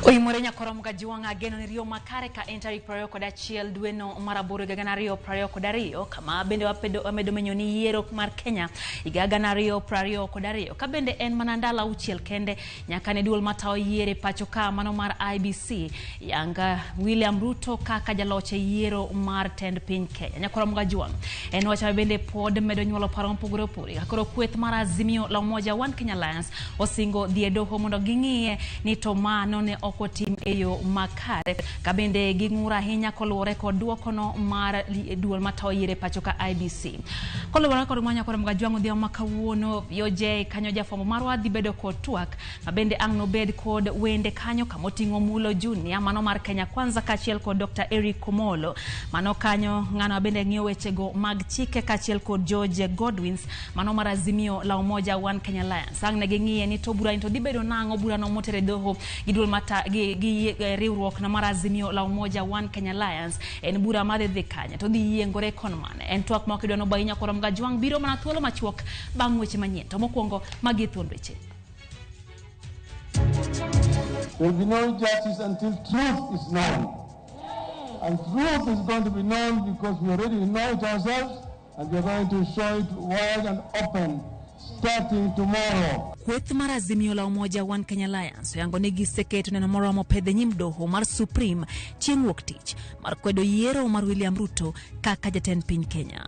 Oimore nyakoro Mgajwang' ageno ni riyo makare ka en tarik 21 dweno mar aboro higa 2022 kama bende wamedo menyo ni yiero mar Kenya higa 2022 ka bende en mana ndalo auchiel kende nyaka ne duol matayo yiero e pacho ka mano mar IEBC yanga William Ruto kaka jaloch e yiero mar tend piny Kenya. Nyakoro Mgajwang' en wach ma bende pod medo nyuolo paro mopogore opogore ka koro kweth mar Azimio la Umoja One Kenya Alliance osingo dhi e doho mondo ging'iye ni to mano ne ok otim e yo makare ka bende ging'ur ahinya koluwore kod duokono mar duol matayo yiero e pacho ka IEBC. Koluwore kod mwanya kod Mgajwang' odhiambo ma kawuono VOJ kanyo jafwambo marwa dhi bedo kod twak ma bende ang' nobed kod wende kanyo kamoting'o Mulo Junior mano mar Kenya Kwanza kaachiel kod Dr. Eric Komolo mano kanyo ng'ano bende ng'iyo wechego mag chike kaachiel kod George Godwins mano mar Azimio la Umoja One Kenya Alliance. Ang' ne ging'iye ni to bura ni to dhi bedo nang'o burano moter e doho gi duol mata gi riwruok no mar Azimio la Umoja One Kenya Alliance en bura madhi dhi kanye to dhi yiengore kon mane. En twak ma ok idwa nobo ahinya koro Mgajwang' biro mana thuolo machuok bang' weche manyien. To mokwongo magi e thuond weche. There will be no justice until truth is known. And truth is going to be known because we already know it ourselves, and we are going to show it wide and open starting tomorrow. Kweth mar Azimio la Umoja One Kenya Alliance oyango ni giseketo neno moromo pedhe nyim doho mar Supreme chieng' wuok tich mar kwedo yiero mar William Ruto kaka jatend piny Kenya.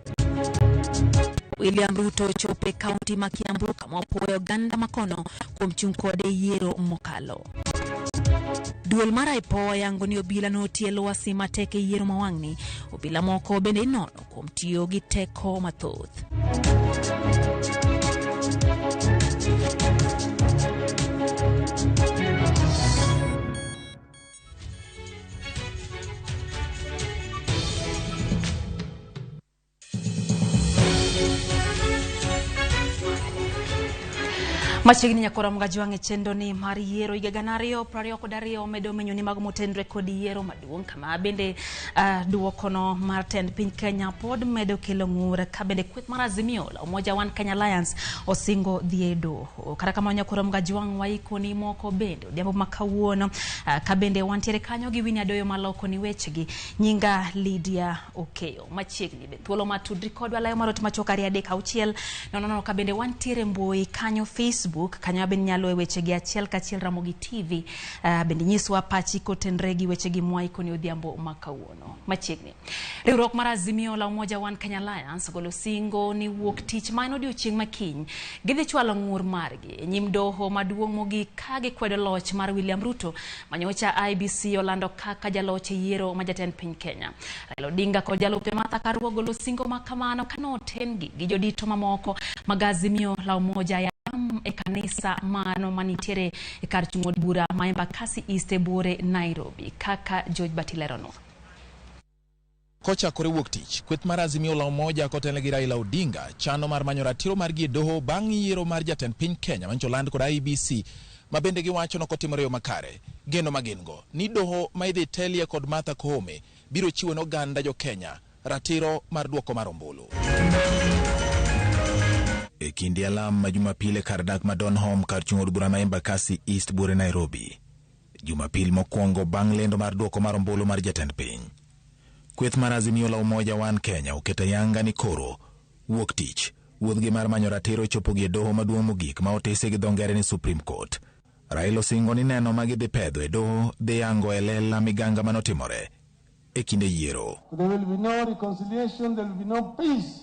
William Ruto ochopo e kaunti ma Kiambu kama opuoyo oganda makono kuom chung' kode e yiero mokalo. Duol mar IPOA oyango ni obila notie lwasi matek e yiero ma wang'ni. Obila moko bende inono kuom tiyo gi teko mathoth. Machiegni nyakora Mgajwang' e chenro ni mar yiero higa 2022 medo menyo ni mag motenre kod yiero maduong' kama bende duokono mar tend piny Kenya pod medo kelo ng'ur ka bende kweth mar Azimio la Umoja One Kenya Alliance osingo dhi e doho. Kata kamano nyakora Mgajwang' waikoni moko bende odhiambo ma kawuono ka bende wantiere kanyo gi Winnie Adoyo maloko ni wechegi nyinga Lydia Okeyo. Machiegni be thuolo ma tudri kodwa layo mar ot machuok 2 3 6 0 0 ka bende wantiere mbui kanyo Facebook kanyo bende nyalo e wechegi achiel kachiel Ramogi TV bende nyiswa pachi kotenre gi wechegi mwaikoni odhiambo ma kawuono. Machiegni riwruok mar Azimio la Umoja One Kenya Alliance golo singo ni wuok tich ma en odiochieng' ma kiny gidhi chwalo ng'ur margi e nyim doho maduong' mogik ka gikwedo loch mar William Ruto manyocha IEBC olando kaka jaloch e yiero ma jatend piny Kenya. Raila Odinga kod jalupne Martha Karua golo singo ma kamano kane oten-gi gi jodito mamoko mag Azimio la Umoja ya e kanisa mano manitiere e kar chung' od bura ma Embakasi East e buore Nairobi kaka George Batileronwa. Kochakore wuok tich, kweth mar Azimio la Umoja kotelne gi Raila Odinga chano mar manyo ratiro margi e doho bang' yiero mar jatend piny Kenya manyocha oland kod IEBC ma bende giwacho nokotimore e yo makare. Geno ma gin go ni doho ma idhi telie kod Martha Koome biro chiwo ne oganda jo Kenya ratiro mar duoko mar ombulu. E kinde alam ma Jumapil e kar dak ma Donholm kar chung' od bura ma Embakasi East buore Nairobi. Jumapil mokwongo bang' lendo mar duoko mar ombulu mar jatend piny. Kweth mar Azimio la Umoja One Kenya oketo ayanga ni koro wuok tich wuodhgi mar manyo ratiro chopogi e doho maduong' mogik ma otese gi dho ngere ni Supreme Court. Raila osingo ni neno ma gidhi pedho e doho dhi yango e lela miganga manotimore e kinde yiero. There will be no reconciliation, there will be no peace,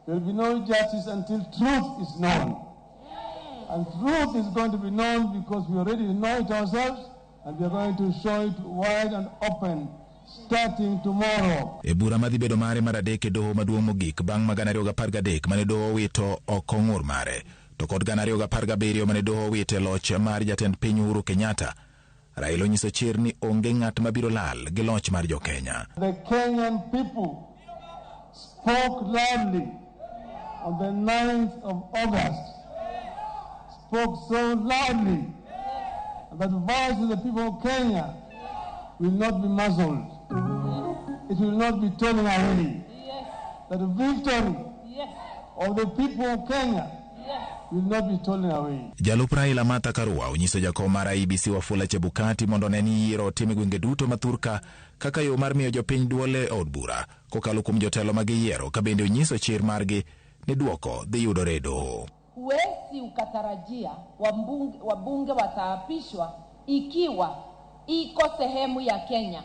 there will be no justice until truth is known. And truth is going to be known because we already know it ourselves, and we are going to show it wide and open starting tomorrow. E bura madhi bedo mare mar adek e doho maduong' mogik bang' ma 2013 mane doho owito oko ng'ur mare, to kod 2017 mane doho owito e loch mar jatend piny Uhuru Kenyatta, Raila onyiso chir ni onge ng'at mabiro lal gi loch mar jo Kenya. The Kenyan people spoke loudly on the 9th of August, spoke so loudly that the voice of the people of Kenya will not be muzzled. It will not be torn away. That the victory of the people of Kenya will not be stolen away. Jalup Raila Martha Karua onyiso jakom mar IEBC Wafula Chebukati mondo one ni yiero otim e gwenge duto ma thurka kaka yo mar miyo jopiny duol e od bura kokalo kuom jotelo ma giyiero ka bende onyiso chir margi ni duoko dhi yudore e doho. Huwezi ukatarajia wabunge wataapishwa ikiwa iko sehemu ya Kenya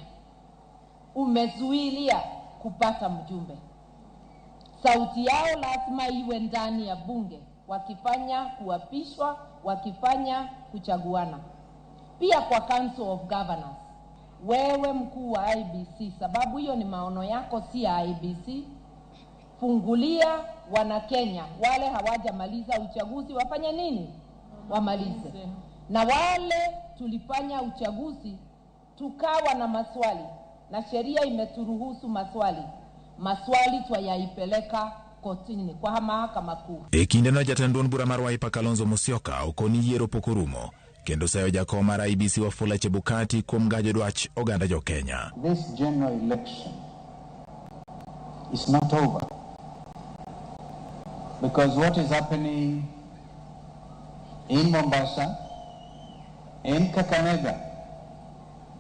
umezuilia kupata mjumbe. Sauti yao lazima iwe ndani ya bunge, wakifanya kuapishwa, wakifanya kuchaguana. Pia kwa Council of Governors, wewe mkuu wa IEBC, sababu hiyo ni maono yako, si ya IEBC, fungulia wana Kenya wale hawajamaliza uchaguzi wafanye nini? Wamalize. Na wale tulifanya uchaguzi tukawa na maswali, na sheria imeturuhusu maswali, maswali twayaipeleka kotini kwa mahakama kuu. E kindeno jatend duond bura mar Wiper Kalonzo Musyoka okoni yiero pok orumo kendo sayo jakom mar IEBC Wafula Chebukati kuom gajo dwach oganda jo Kenya. This general election is not over, because what is happening in Mombasa, in Kakamega,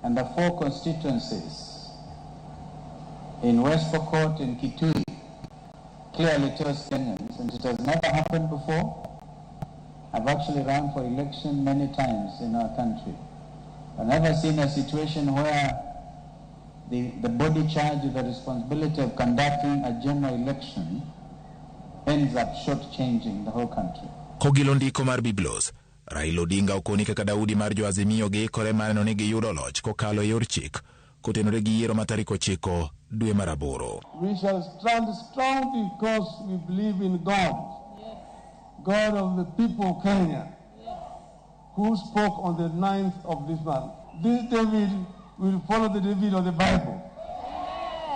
and the 4 constituencies in West Pokot and Kitui clearly tells Kenyans, and it has never happened before. I've actually run for election many times in our country. I've never seen a situation where the body charged with the responsibility of conducting a general election ends up shortchanging the whole country. Kogilo ndiko mar Biblos, Raila Odinga okoni kaka Daudi mar jo Azimio giikore mar neno ni giyudo loch kokalo e yor chik kotenore gi yiero ma tarik 9 dwe mar 8. We shall stand strong because we believe in God, God of the people of Kenya, who spoke on the 9th of this month. This David will follow the David of the Bible.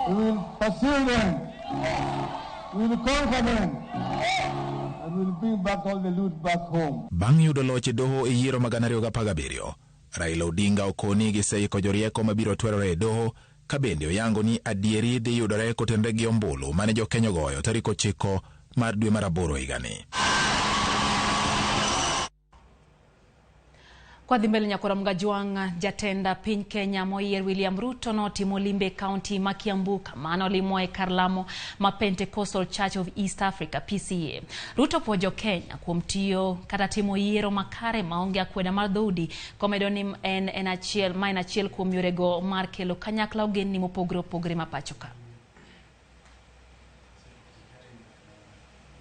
We will pursue them. We will conquer them. And we will bring back all the loot back home. Bang' yudo loch e doho e yiero mag 2017, Raila Odinga okoni giseiko jorieko mabiro twerore e doho ka bende oyango ni adieri dhi yudore kotenore gi ombulu mane jo-Kenya ogoyo tarik 9 mar dwe mar 8 higani. Kwa dhi mbele nyakora Mgajwang', jatenda piny Kenya moyier William Ruto notimo limbe e kaunti ma Kiambu kama nolimo e kar lamo ma Pentecostal Church of East Africa PCA. Ruto puonjo Kenya kuom tiyo kata timo yiero makare maonge akweda mar dhoudi komedo ni en achiel ma en achiel kuom yorego mar kelo kanyakla ogendni mopogore opogore ma pacho ka.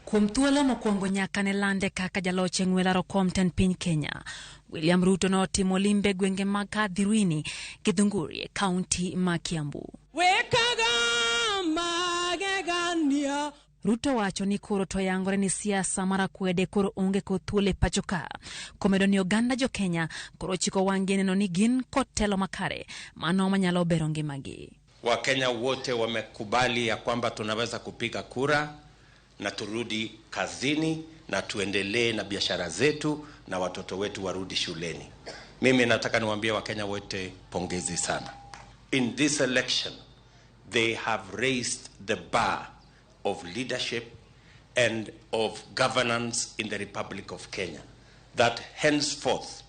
Kuom thuolo mokwongo nyaka ne lande kaka jaloch e ng'we laro kom tend piny Kenya, William Ruto notimo limbe gwenge mag Kadhiruini, Githunguri e kaunti ma Kiambu. Ruto wacho ni koro to yangore ni siasa mar akwede koro onge kod thuolo e pacho ka. Komedo ni oganda jo Kenya koro chiko wang'gi neno ni gin kod telo makare mano manyalo bero ngimagi. Wakenya wote wamekubali ya kwamba tunaweza kupiga kura na turudi kazini na tuendelee na biashara zetu na watoto wetu warudi shuleni. Mimi nataka niwaambie Wakenya wote pongezi sana. In this election, they have raised the bar of leadership and of governance in the Republic of Kenya. That henceforth,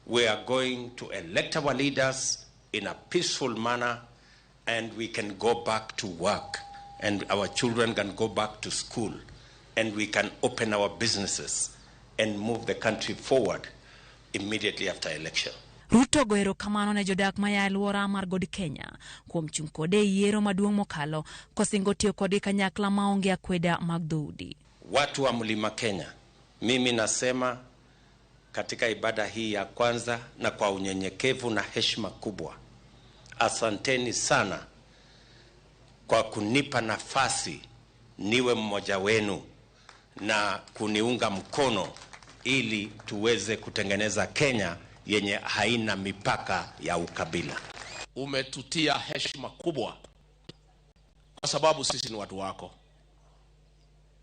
we are going to elect our leaders in a peaceful manner and we can go back to work and our children can go back to school and we can open our businesses and move the country forward immediately after election. Ruto go erokamano ne jodak maya e alwora mar God Kenya kuom chung' kode e yiero maduong' mokalo kosingo tiyo kodgi kanyakla maonge akweda mag dhoudi. Watu wa Mlima Kenya, mimi nasema katika ibada hii ya kwanza na kwa unyenyekevu na heshima kubwa, asanteni sana kwa kunipa nafasi niwe mmoja wenu na kuniunga mkono ili tuweze kutengeneza Kenya yenye haina mipaka ya ukabila. Umetutia heshima kubwa kwa sababu sisi ni watu wako.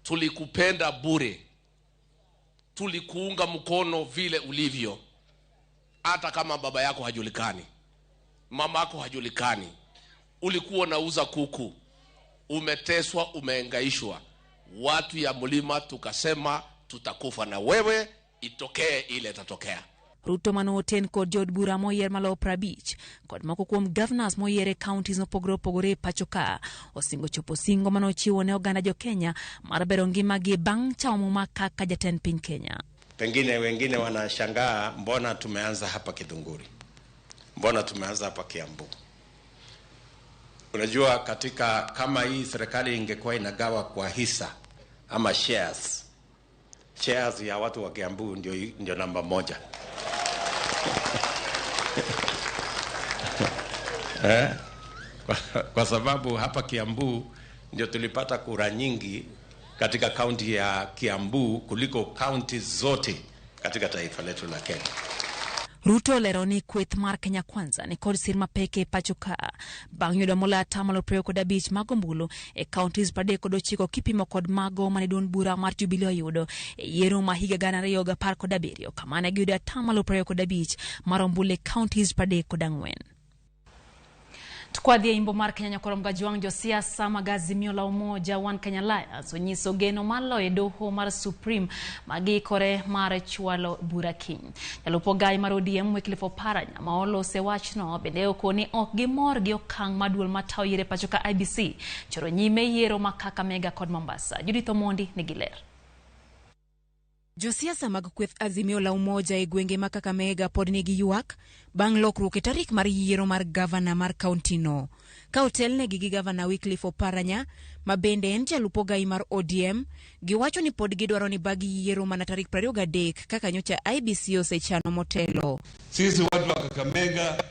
Tulikupenda bure. Tulikuunga mkono vile ulivyo. Hata kama baba yako hajulikani, mama yako hajulikani, ulikuwa unauza kuku, umeteswa, umeengaishwa. Watu ya mlima tukasema Tutakufa na wewe, itokee ile itatokea. Ruto mane oten kod jood bura moyier maloyo 50 kod moko kuom governors moyier e counties mopogore opogore e pacho ka osingo chopo singo mane ochiwo ne oganda jo Kenya mar bero ngimagi bang' chamo muma kaka jatend piny Kenya. Pengine wengine wanashangaa mbona tumeanza hapa Githunguri, mbona tumeanza hapa Kiambu. Unajua, katika kama hii serikali ingekuwa inagawa kwa hisa ama shares, shares ya watu wa Kiambu ndio namba moja. Eh? Kwa sababu hapa Kiambu ndio tulipata kura nyingi katika kaunti ya Kiambu kuliko kaunti zote katika taifa letu la Kenya. Ruto olero ni kweth mar Kenya Kwanza ni kod sir mapek e pacho ka bang' yudo moloyo atamalo 25 mag ombulu e counties 39 kipimo kod mago mane duond bura mar Jubilee oyudo e yiero ma higa 2017 kama ne giyudo atamalo 25 mar ombulu e counties 34. Tukwadhi e imbo mar Kenya nyakoro Mgajwang' josiasa mag Azimio la Umoja One Kenya Alliance onyiso geno mar loyo e doho mar Supreme magiikore mar chwalo bura kiny. Jalup ogai mar ODM Wycliffe Oparanya ma olose wachno bende okoni ok gimor gi okang' ma duol matayo yiero e pacho ka IEBC choro nyime yiero ma Kakamega kod Mombasa. Judith Omondi nigi ler. Josiasa mag kweth Azimio la Umoja e gwenge ma Kakamega pod nigi ywak bang' lokruok e tarik mar yiero mar gavana mar kauntino. Ka otelnegi gi gavana Wycliffe Oparanya, ma bende en jalup ogai mar ODM, giwacho ni pod gidwaro ni bag yiero mana tarik 23 kaka nyocha IEBC osechano motelo. Sisi watu wa Kakamega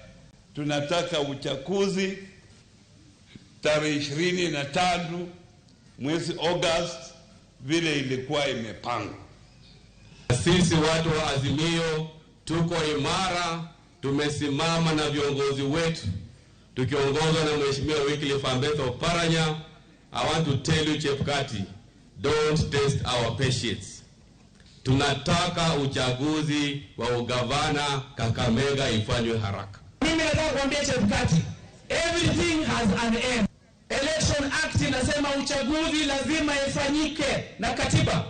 tunataka uchaguzi tarehe 23 mwezi August vile ilikuwa imepangwa. Sisi watu wa Azimio tuko imara, tumesimama na viongozi wetu tukiongozwa na Mheshimiwa Wycliffe Ambetsa Oparanya. I want to tell you Chebukati, don't test our patience. Tunataka uchaguzi wa ugavana Kakamega ifanywe haraka. Mimi nataka kuambia Chebukati, everything has an end. Election Act inasema uchaguzi lazima ifanyike na katiba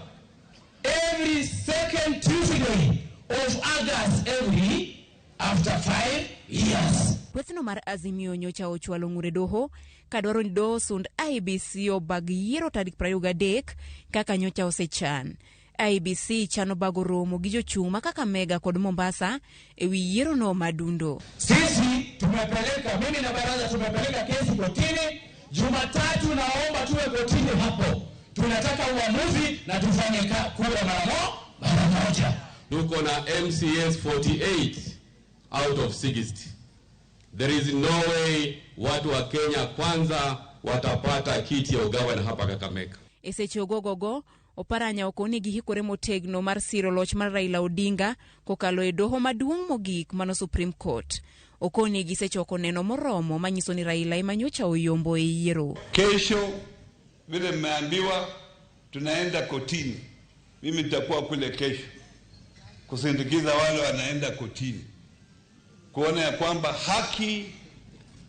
every second Tuesday of August every after 5 years. Kwethno mar Azimio nyocha ochwalo ng'ure doho kadwaro ni doho osund IEBC obag yiero tarik 23 kaka nyocha osechan. IEBC chano bago romo gi jochung' ma Kakamega kod Mombasa e wi yiero no madundo. Sisi tumepeleka, mimi na baraza tumepeleka kesi kotini. Jumatatu naomba tuwe kotini hapo. Tunataka uamuzi na tufanye kura mara moja. Tuko na MCS 48 out of 60. There is no way watu wa Kenya Kwanza watapata kiti ya ugavana hapa Kakamega. E seche ogogogo, Oparanya okoni gihikore motegno mar siro loch mar Raila Odinga kokalo e doho maduong' mogik mano Supreme Court. Okoni gisechoko neno moromo manyiso ni Raila ema nyocha oyombo e yiero. Kesho vile mmeambiwa tunaenda kotini. Mimi nitakuwa kule kesho kusindikiza wale wanaenda kotini, kuona ya kwamba haki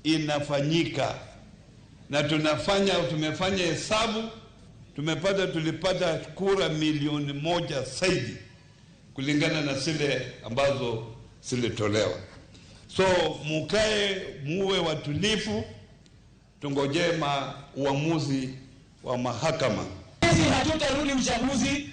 inafanyika, na tumefanya hesabu, tulipata kura 1,000,000 zaidi kulingana na zile ambazo zilitolewa. So mukae muwe watulivu, tungojee uamuzi wa mahakama. Sisi hatutarudi uchaguzi.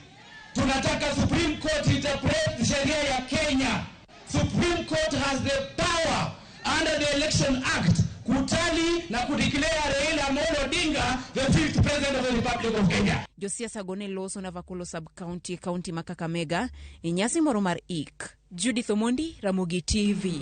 Tunataka Supreme Court interpret sheria ya Kenya. Supreme Court has the power under the Election Act kutali na kudeclare Raila Amolo Odinga the 5th president of the Republic of Kenya. Josiasa go ne loso Navakholo sub-county, county ma Kakamega e nyasi moro mar ik. Judith Omondi, Ramogi TV.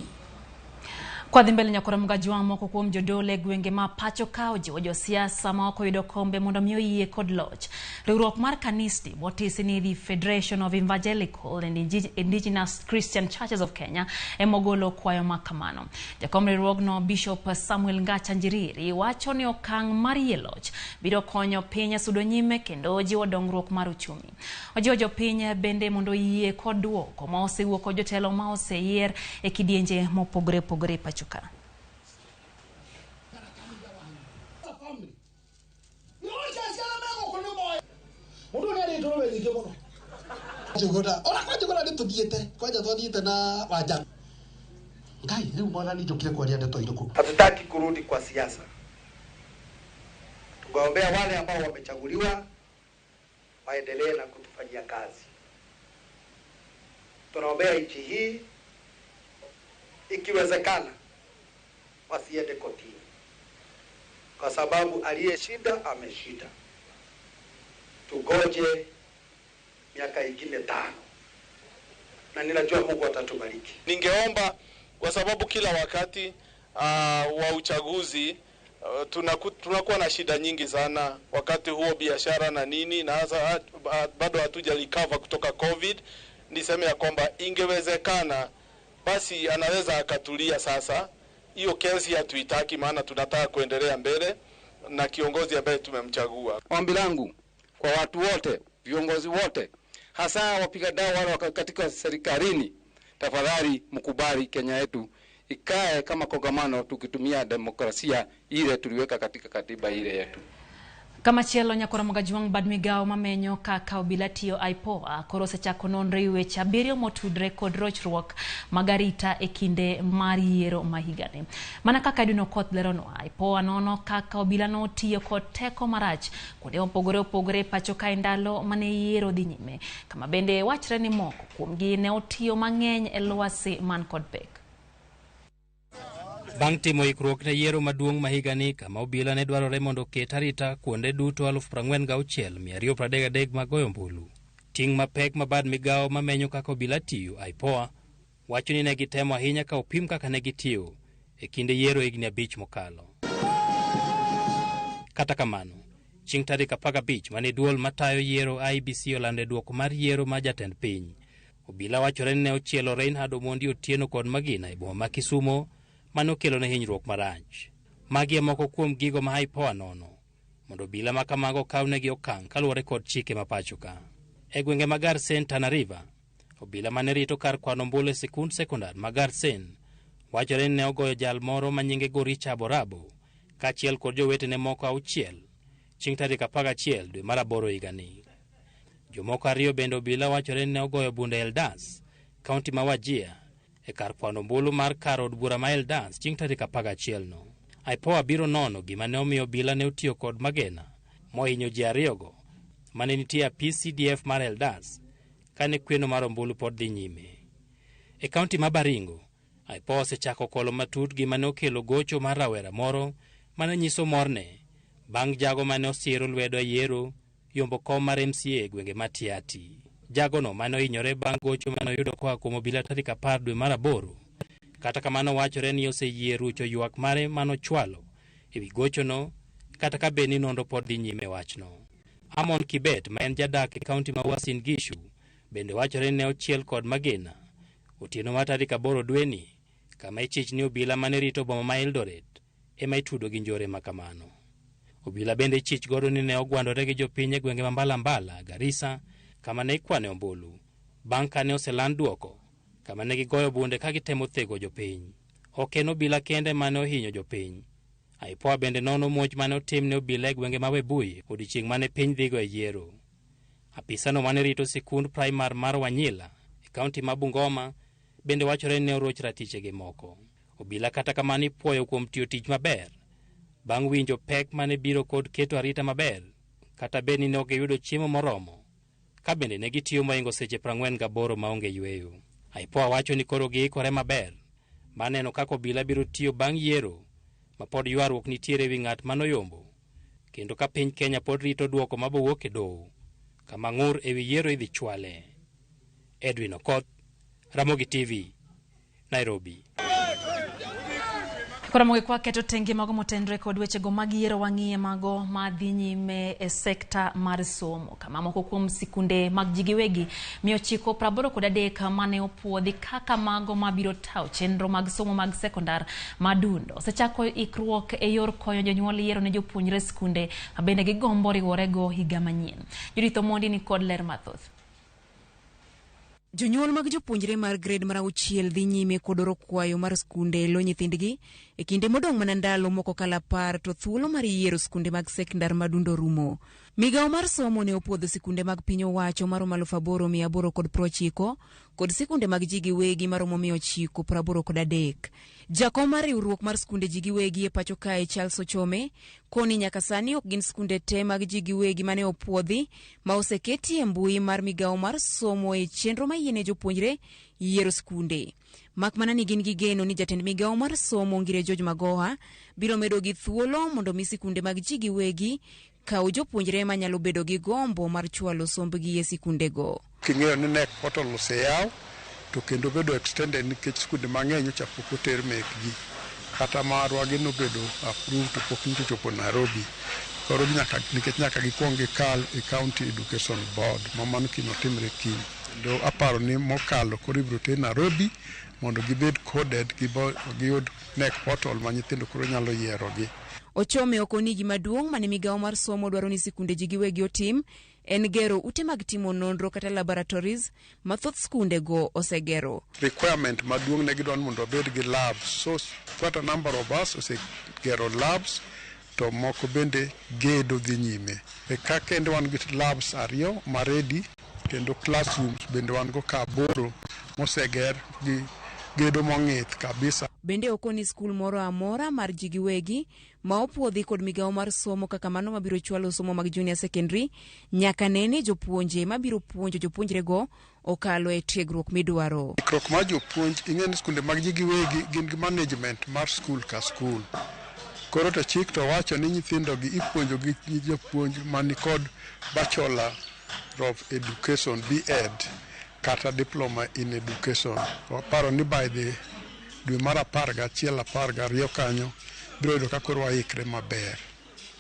Kwa dhi mbele nyakoro Mgajwang' moko kuom jodolo e gwenge ma pacho ka ojiwo josiasa ma ok oyudo kombe mondo mi oyie kod loch. Riwruok mar kanisni motisi ni The Federation of Evangelical and Indigenous Christian Churches of Kenya emogolo kwayo ma kamano. Jakom riwruogno Bishop Samuel Ngacha Njiriri wacho ni okang' mar yie loch biro konyo piny sudo nyime kendo jiwo dongruok mar uchumi. Ojiwo jopiny bende mondo oyie kod duoko ma osewuok kod jotelo ma oseyier e kidienje mopogore opogore pacho ka. Njũgũna ona kwa Njũgũna nĩ tũthiĩte kwanja twathiĩte na Wanja Ngai rĩu mwathani njũkire kwaria ndeto irĩkũ. Hatutaki kurudi kwa siasa. Tukaombea wale ambao wamechaguliwa waendelee na kutufanyia kazi. Tunaombea nchi hii, ikiwezekana wasiende kotini, kwa sababu aliyeshinda ameshinda. Tugoje miaka ingine 5, na ninajua Mungu atatubariki. Ningeomba kwa sababu kila wakati wa uchaguzi tunakuwa na shida nyingi sana wakati huo, biashara na nini, na hasa bado hatuja recover kutoka COVID. Niseme ya kwamba ingewezekana basi anaweza akatulia sasa. Hiyo kesi hatuitaki, maana tunataka kuendelea mbele na kiongozi ambaye tumemchagua. Ombi langu kwa watu wote, viongozi wote, hasa wapiga dawa wale katika serikalini, tafadhali mkubali Kenya yetu ikae kama kongamano, tukitumia demokrasia ile tuliweka katika katiba ile yetu. Kamachielo nyakora Mogajwang' bad migawo mamenyo kaka obila tiyo IPOA koro osechako nonro e weche 7 motudre kod rochruok mag arita e kinde mar yiero ma higani. Mana kaka Edwin Okoth leronwa, IPOA nono kaka obila notiyo kod teko marach kuonde mopogore opogore e pacho ka e ndalo mane yiero dhi nyime, kama bende wachre ni moko kuomgi ne otiyo mang'eny e lwasi man kod pek. Bang' timo ikruok ne yiero maduong' ma higani, kama obila ne dwarore mondo oket arita kuonde duto 46,233 mag goyo ombulu. Ting' mapek ma bad migawo mamenyo kaka obila tiyo IPOA wacho ni ne gitemo ahinya ka opim kaka ne gitiyo e kinde yiero higni 5 mokalo. Kata kamano, chieng' tarik 15 mane duol matayo yiero IEBC olando duoko mar yiero ma jatend piny, obila wachore ni ne ochielo Reinhard Omondi Otieno kod Magina e boma ma Kisumo mane okelo ne hinyruok marach. Magi e moko kuom gigo ma IPOA nono mondo obila ma kamago okawnegi okang' kaluwore kod chike ma pacho ka. E gwenge ma Garsen, Tana River, obila mane rito kar kwano ombulu e sikund sekondar ma Garsen wachore ni ne ogoyo jal moro ma nyinge Goricha Borabo kaachiel kod jowetene moko 6 chieng' tarik 11 dwe mar 8 higani. Jomoko 2 bende obila wachore ni ne ogoyo bunde Eldas, kaunti ma Wajir, e kar kwano ombulu mar kar od bura ma Eldas chieng' tarik 11 no. IPOA biro nono gima ne omiyo obila ne otiyo kod magena mohinyo ji 2 go mane nitie apis CDF mar Eldas kane kweno mar ombulu pod dhi nyime. E kaunti ma Baringo, IPOA osechako kolo matut gima ne okelo gocho mar rawera moro mane nyiso morne bang' jago mane osiro lwedo e yiero yombo kom mar MCA e gwenge ma Tiati. Jagono mane ohinyore bang' gocho mane oyudo koa kuom obila tarik 10 dwe mar 8. Kata kamano wachore ni oseyie rucho ywak mare manochwalo ewi gochono, kata ka bed ni nonro pod dhi nyime wachno. Amon Kibet ma en jadak e kaunti ma Uasin Gishu bende wachore ni ne ochiel kod magina otieno mar tarik 8 dweni, kama ichich ni obila mane rito boma ma Eldoret ema itudo gi njore ma kamano. Obila bende ichich godo ni ne ogwandore gi jopiny e gwenge ma Mbalambala, Garissa, kama ne ikwane ombulu bang' kane oseland duoko, kama ne gigoyo bunde ka gitemo thego jopiny. Ok en obila kende mane ohinyo jopiny. IPOA bende nono muoch mane otim ne obila e gwenge ma Webuye odiechieng' mane piny dhigo e yiero. Apisano mane rito sikund praimar mar Wanyila e kaunti ma Bungoma bende wachore ni ne oroch ratichege moko. Obila kata kamano ipuoyo kuom tiyo tich maber bang' winjo pek mane biro kod keto arita maber, kata bed ni ne ok giyudo chiemo moromo, ka bende ne gitiyo mohingo seche 48 maonge yweyo. IPOA wacho ni koro giikore maber mar neno kaka obila biro tiyo bang' yiero ma pod ywaruok nitiere ewi ng'at manoyombo, kendo ka piny Kenya pod rito duoko mabowuok e doho kama ng'ur ewi yiero idhi chwale. Edwin Okoth, Ramogi TV, Nairobi. Koro mogik waketo tenge mago motenre kod wechego mag yiero, wang'iye mago madhi nyime e sekta mar somo, kama moko kuom sikunde mag ji giwegi 983 mane opuodhi kaka mago mabiro tayo chenro mag somo mag sekondar madundo osechako ikruok e yor konyo jonyuol yiero ne jopuonjre sikunde ma bende gigombo riworego higa manyien. Judith Omondi ni kod ler mathoth. Jonyuol mag jopuonjre mar grade mar 6 dhi nyime kod oro kwayo mar skunde e lo nyithindgi e kinde modong' mana ndalo moko kalo 10 to thuolo mar yiero skunde mag sekondar madundo rumo. Migawo mar somo ne opuodho sikunde mag piny owacho maromo 8,890 kod sikunde mag ji giwegi maromo 983. Jakom mar riwruok mar skunde ji giwegi e pacho kae Charles Ochome koni nyaka sani ok gin skunde te mag ji giwegi mane opuodhi ma oseketi e mbui mar migawo mar somo e chenro mayiene jopuonjre yiero skunde. Mak mana ni gin gi geno ni jatend migawo mar somo Ngire George Magoha biro medo gi thuolo mondo mi sikunde mag ji giwegi kaw jopuonjre manyalo bedo gi gombo mar chwalo sombgi e sikundego. King'eyo ni KNEC portal oseyaw to kendo bedo extended nikech skunde mang'eny nyocha pok oter mekgi. Kata marwa gi nobedo approved to pok nyocha ochopo Nairobi. Koro nyaka, nikech nyaka gikuong gikal e County Education Board ma mano kiny otimre kiny. Kendo aparo ni mokalo koro ibiro ter Nairobi mondo gibed coded giyud KNEC portal ma nyithindo koro nyalo yierogi. Ochome okoni gima duong' mane migawo mar somo dwaro ni sikunde ji giwegi otim en gero ute mag timo nonro kata laboratories ma thoth skunde go osegero. Requirement maduong' ne gidwaro ni mondo wabed gi labs. So quite a number of us osegero labs to moko bende gedo dhi nyime. E ka kende wan gi labs 2 ma ready kendo classrooms bende wan go ka 8 moseger gi gedo mong'ith kabisa. Bende okoni skul moro amora mar ji giwegi ma opuodhi kod migawo mar somo kaka mano mabiro chwalo somo mag junior secondary nyaka ne ni jopuonje mabiro puonjo jopuonjrego okalo e tiegruok midwaro. Ikruok mar jopuonj, ing'e ni skunde mag ji giwegi gin gi management mar skul ka skul. Koro to chik to wacho ni nyithindo gi ipuonjo gi jopuonj manikod Bachelor of Education, B.Ed, kata Diploma in Education. Waparo ni by the dwe mar 11 12 kanyo biro yudo ka koro waikre maber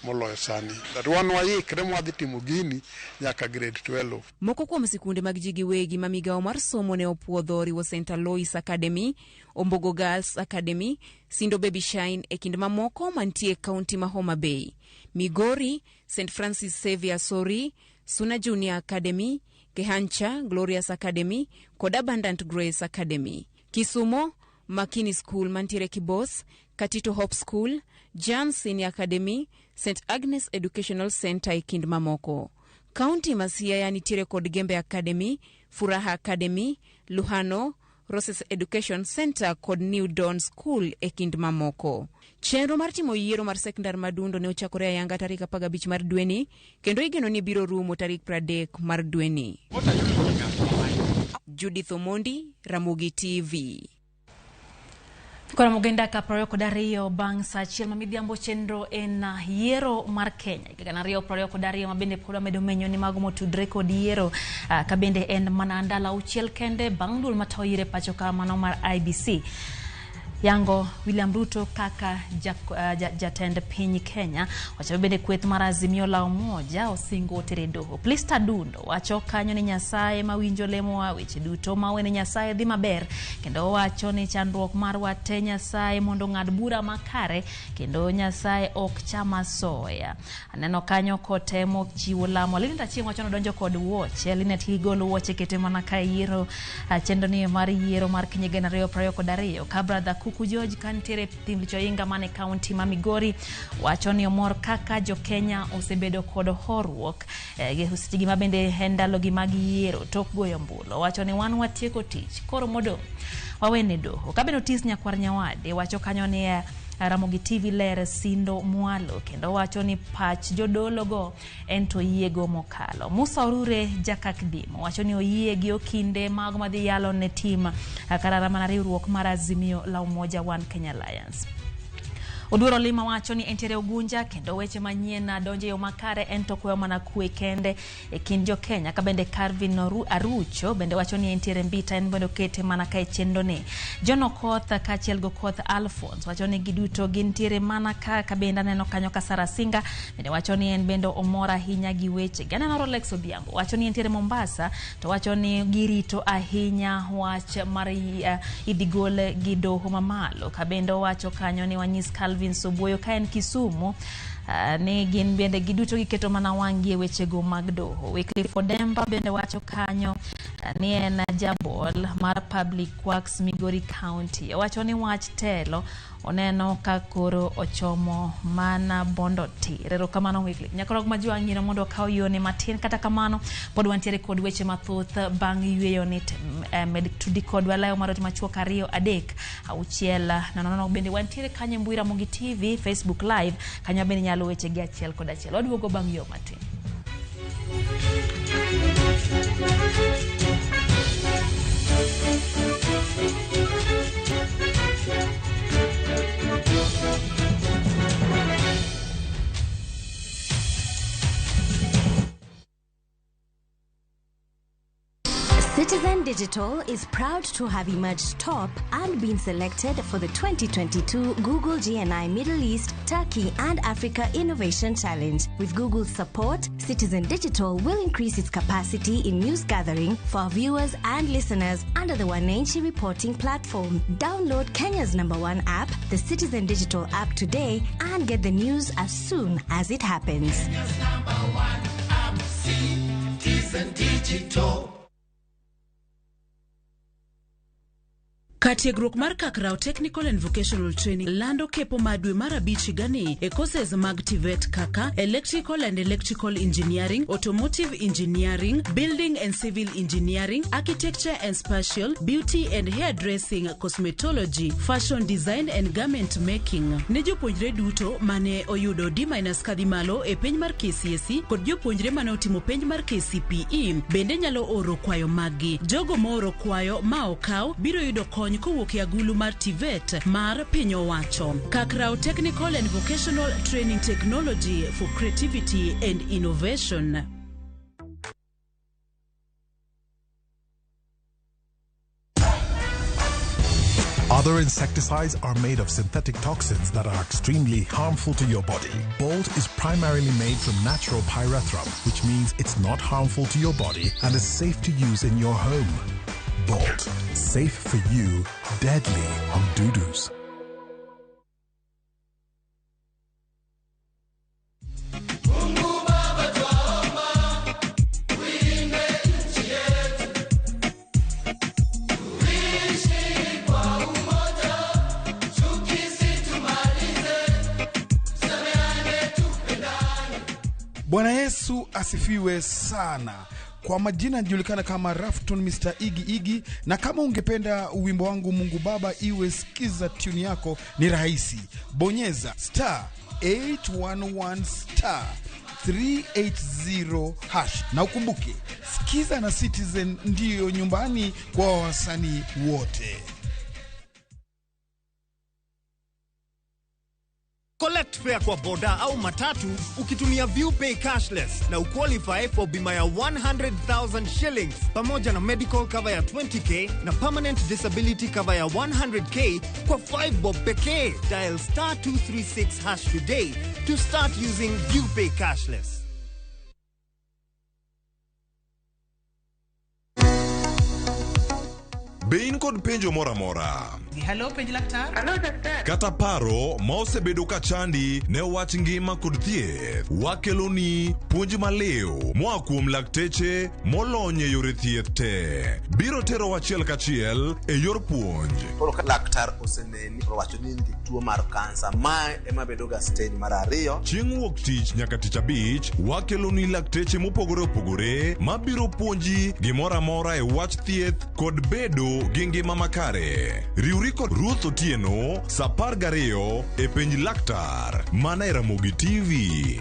moloyo sani. That wan waikre mwadhi timo gini nyaka grade 12. Moko kuom sikunde mag ji giwegi ma migawo mar somo ne opuodho oriwo St. Alois Academy, Ombogo Girls Academy, Sindo Baby Shine e kind mamoko mantie e kaunti ma Homa Bay, Migori, St. Francis Xavier Sori, Suna Junior Academy, Kehancha Glorious Academy kod Abundant Grace Academy. Kisumo, Makini School mantiere Kibos, Katito Hope School, Jan Senior Academy, St. Agnes Educational Center e kind mamoko. Kaunti ma Siaya nitiere kod Gembe Academy, Furaha Academy, Luhano, Roses Education Center kod New Dawn School e kind mamoko. Chenro mar timo yiero mar sekondar madundo ne ochakore ayanga tarik 15 mar dweni kendo igeno ni biro rumo tarik 30 mar dweni. Judith Omondi, Ramogi TV. Koro mogenda ka 22 bang' saa achiel ma midhiambo chenro en yiero mar Kenya higa 2022 ma bende pod wamedo menyo ni mago motudre kod yiero ka bende en mana ndalo 6 kende bang' duol matayo yiero e pacho ka mano mar IEBC yango William Ruto kaka jatend piny Kenya. Wacho bende kweth mar Azimio la Umoja osingo tere doho. Plista Dundo wacho kanyo ni Nyasaye mawinjo lemowa weche duto mawene Nyasaye dhi maber kendo wacho ni chandruok marwa te Nyasaye mondo ng'ad bura makare kendo Nyasaye ok cham asoya. Aneno kanyo kotemo chiwo lamo. Linet Achieng' wacho nodonjo kod wuoche. Linet gigolo wuoche kete mana ka yiero chenro ni mar yiero mar Kenya 2022 ka brother Kuku George kantiere thim Lichoinga mane kaunti ma Migori wacho ni omor kaka jo Kenya osebedo kod horuok sechegi ma bende en ndalogi mag yiero tok goyo ombulu. Wacho ni wan watieko tich koro modong' wawene doho. Kabende Otis Nyakwar Nyawade wacho kanyo ni Ramogi TV ler sindo mwalo kendo wacho ni pach jodolo go en to yiego mokalo. Musa Orure Jakakdim wacho ni oyie gi okinde mago madhi yalo ne tim karara mana riwruok mar Azimio la Umoja One Kenya Alliance. Oduoro Lima wacho ni entiere Ugunja kendo weche manyien donjo e yo makare en to kwayo mana kwe kende e kind jo Kenya. Ka bende Calvin Arucho bende wacho ni entiere Mbita en bende okete mana ka e chenro ni. John Okoth kaachiel gi Okoth Alphonse wacho ni giduto gintiere mana ka bende aneno kanyo ka Sarah Singa bende wacho ni en bende omor ahinya gi weche. Ganeno Rolex Odhiambo wacho ni entiere Mombasa to wacho ni girito ahinya wach mar idhi gol gi doho mamalo. Ka bende owacho kanyo ni wanyis Calvin Sobuoyo ka en Kisumu. Ni gin bende giduto giketo mana wang'gi e wechego mag doho. Wycliffe Odemba bende wacho kanyo ni en jabol mar Public Works Migori County. Owacho ni wach telo oneno ka koro ochomo mana bondo tir. Erokamano Wycliffe. Nyakorog Majwang' mondo okaw yone matin, kata kamano pod wantiere kod weche mathoth bang' yweyo ni med tudi kodwa layo mar ote machuok 2 3 6 0 0. Bende wantiere kanyo e mbui Ramogi TV, Facebook Live, kanyo bende nyalo weche gi achiel kod achiel. Waduogo bang' yo matin. Citizen Digital is proud to have emerged top and been selected for the 2022 Google GNI Middle East, Turkey and Africa Innovation Challenge. With Google's support, Citizen Digital will increase its capacity in news gathering for our viewers and listeners under the Wananchi reporting platform. Download Kenya's #1 app, the Citizen Digital app today, and get the news as soon as it happens. Kenya's #1 app, Citizen Digital. Katiegruok mar Kakrao Technical and Vocational Training lando kepo mar dwe mar 5 higani e courses mag TVET kaka Electrical and Electrical Engineering, Automotive Engineering, Building and Civil Engineering, Architecture and Spatial, Beauty and Hairdressing, Cosmetology, Fashion Design and Garment Making. Ne jopuonjre duto mane oyudo D- kadhi malo e penj mar KCSE kod jopuonjre mane otimo penj mar KCPE bende nyalo oro kwayo maggi. Jogo mooro kwayo ma okaw biro yudo kony kowuok e agulu mar TVET mar piny owacho. Kakrao Technical and Vocational Training, Technology for Creativity and Innovation. Other insecticides are made of synthetic toxins that are extremely harmful to your body. Bolt is primarily made from natural pyrethrum, which means it's not harmful to your body and is safe to use in your home. Bolt, safe for you, deadly on dudus. Bwana Yesu asifiwe sana. Kwa majina najulikana kama Rafton Mr. Iggy Iggy, na kama ungependa wimbo wangu Mungu Baba iwe sikiza tune yako ni rahisi. Bonyeza star 811 star 380 hash. Na ukumbuke, sikiza na Citizen ndiyo nyumbani kwa wasanii wote. Collect fare kwa boda au matatu ukitumia ViewPay cashless na uqualify for bima ya 100,000 shillings pamoja na medical cover ya 20k na permanent disability cover ya 100k kwa 5 bob pekee. Dial star 236 hash today to start using ViewPay cashless. Be in kod penjo moro amora? Hello, penj laktar. Hello, daktari. Kata paro ma osebedo ka chandi ne wach ngima kod thieth, wakeloni puonj maliw moa kuom lakteche molony e yore thieth te. Biro tero achiel kachiel e yor puonj. Koro ka laktar oseneni owacho ni in gi tuo mar kansa, mae ema bedo ga stage mar 2. Chieng' wuok tich nyaka tich abich, wakeloni lakteche mopogore opogore mabiro puonji gimoro amora e wach thieth kod bedo gi ngima makare. Riwri kod Ruth Otieno saa 12 e penj laktar mana e Ramogi TV.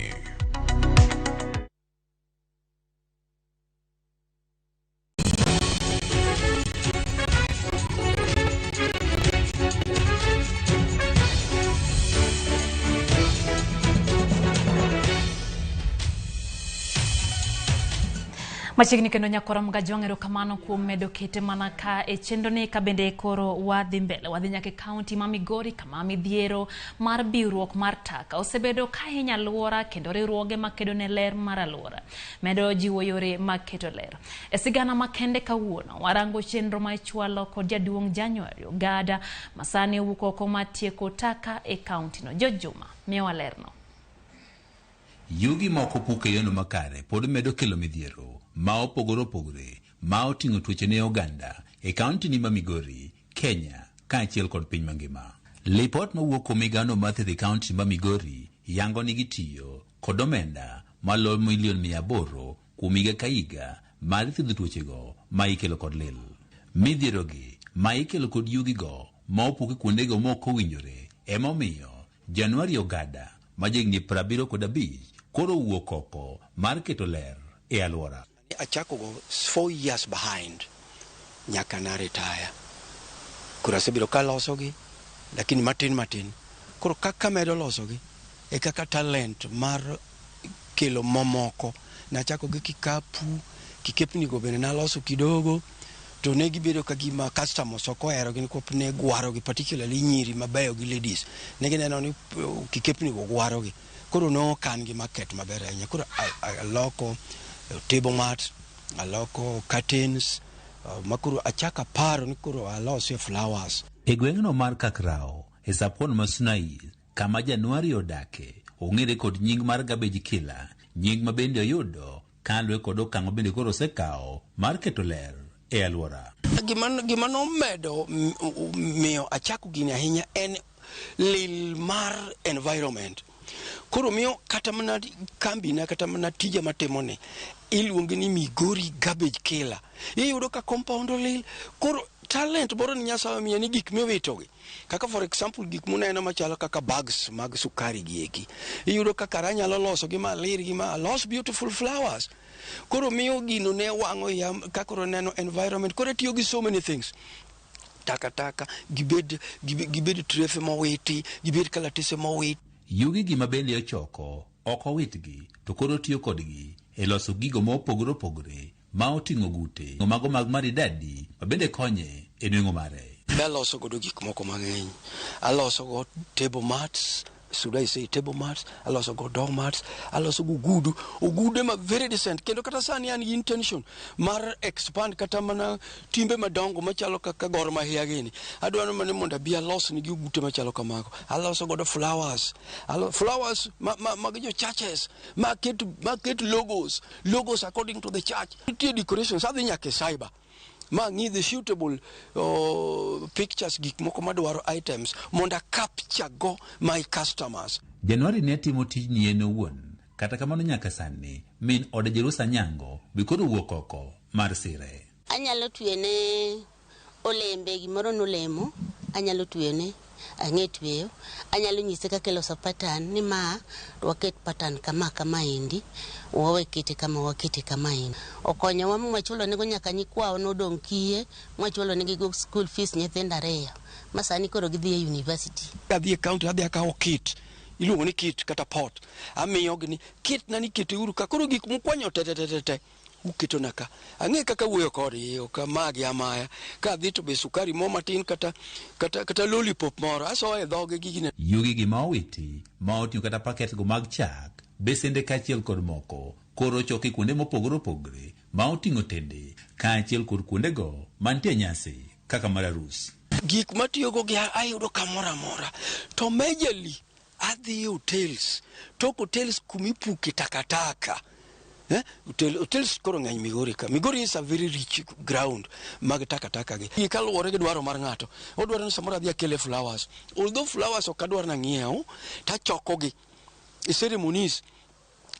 Machiegni kendo nyakora Mgajwang', erokamano kuom medo kete mana ka e chenro ni ka bende koro wadhi mbele, wadhi nyaka e kaunti ma Migori kama midhiero mar biwruok mar taka osebedo ka hinyo alwora kendo riwruoge makedo ne ler mar alwora medo jiwo yore mag keto ler. E sigana makende kawuono warango chenro ma ichwalo kod jaduong' January Ogada masani owuok oko mar tieko taka e kaunti no. George Juma miyowa lerno. Yugi ma ok opuk e yono makare pod medo kelo midhiero ma opogore opogore ma oting'o tuoche ne oganda e kaunti ni ma Migori, Kenya kaachiel kod piny mangima. Lipot mawuok kuom migawno mar thieth e kaunti ma Migori yango ni gitiyo kod omenda maloyo milion 800 kuom higa ka higa mar thiedho tuochego ma ikelo kod lil. Midhierogi ma ikelo kod yugigo ma opuk e kuondego ma ok owinjore emomiyo Januari Ogada ma jahigni 75 koro owuok oko mar keto ler e alwora. Achako go 4 years behind nyaka na retire. Koro asebedo kalosogi lakini matin matin. Koro kaka medo losogi e kaka talent mar kelo momoko. Nachako gi kikapu, kikepni go bende naloso kidogo to ne gibedo ka gima customers ok oherogi nikwop ne gwarogi, particularly nyiri mabeyo gi ladies. Ne gineno ni kikepni go gwarogi. Koro nokan gi market maber ahinya. Koro aloko table mat, aloko curtains, makoro achako aparo ni koro alosie flowers. E gweng'no mar Kakrao, e sapon ma Sunai, kama Januari odake, ong'ere kod nying mar Garbage Killer, nying ma bende oyudo kaluwore kod okang' ma bende koro osekawo mar keto ler e alwora. Gima nomedo miyo achako gini ahinya en lil mar environment. Koro miyo kata mana kambina kata mana tija matimoni iluonge ni Migori Garbage Killer. Iyudo ka compound olil, koro talent moro ni Nyasaye omiya ni gik miwitogi. Kaka for example gik muneno machalo kaka bags mag sukari gi eki. Iyudo kaka anyalo loso gi malir gi ma alos beautiful flowers. Koro miyo gino ne wang'o iya ka koro neno environment. Koro atiyo gi so many things. Takataka, gibed trefe mowiti, gibed kalatese mowiti. Yugi gi ma bende ochoko, ok owitgi, to koro tiyo kodgi e loso gigo ma opogore opogore ma oting'o gute mago mag maridadi ma bende konye e nweng'o mare. Be aloso godo gik moko mang'eny. Aloso go table mats, should I say table mats, aloso go door mats, aloso go ogudu. Ogudu ma very decent. Kendo kata sani an gi intention mar expand kata mana timbe madongo machalo kaka Gor Mahia gini. Adwaro mana mondo abi alos nigi ogute machalo kamago. Aloso godo flowers. Flowers mag jo churches, ma ket logos, logos according to the church. Nitie decorations, adhi nyaka e cyber. Ma ng'i the suitable pictures, gik moko madwaro items mondo a capture go my customers. Januari ne timo tijni en owuon, kata kamano nyaka sani min ode Jerusa Nyango be koro wuok oko mar sire. Anyalo twene olembe, gimoro nolemo, anyalo twene, ang'e tweyo, anyalo nyise kaka iloso pattern ni ma waket pattern kama kama endi, wawe kete kama wakete kama endi. Okonyowa mwachulo nego nyaka nyikwawa nodong' kiye, mwachulo negi go school fees nyithindo 2, ma sani koro gidhi e university. Adhi e county, adhi akawo kit, iluongo ni kit kata pot, amiyogi ni kit na ni kete uru ka, koro gik mukwanyo te te te te uketona ka. Ang'e kaka wuoyo kodgi, ok amagi amaya. Ka adhi to be sukari mo matin kata lollipop moro, asoyo e dhoge gi gine. Yugi gi ma owiti, ma oting'o kata paket go mag chak, besende kaachiel kod moko, koro ochoki kuonde mopogore opogore ma oting'o tende, kaachiel kod kuondego mantie nyasi kaka mar arus. Gik matiyogo gi ayudo kamoro amora, to majorly adhi e hotels, tok hotels kumipuke takataka. Hotels koro ng'eny Migori ka. Migori is a very rich ground mag takataka gi. Gi kaluwore gi dwaro mar ng'ato. Odwaro ni samoro adhi akele flowers. Although flowers ok adwar nang'iew, tachokogi e ceremonies.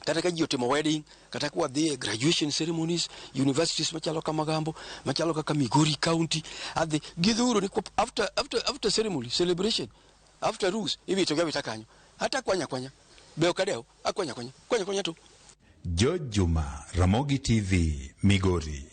Kata ka ji otimo wedding, kata ka wadhi e graduation ceremonies, universities machalo kamagambo, machalo kaka Migori County, adhi gidhuro ni after ceremony, celebration, after rus, iwito gi awita kanyo. Hata kwanya kwanya. Be ok adew, akwanya kwanya, kwanya kwanya to. George Juma, Ramogi TV, Migori.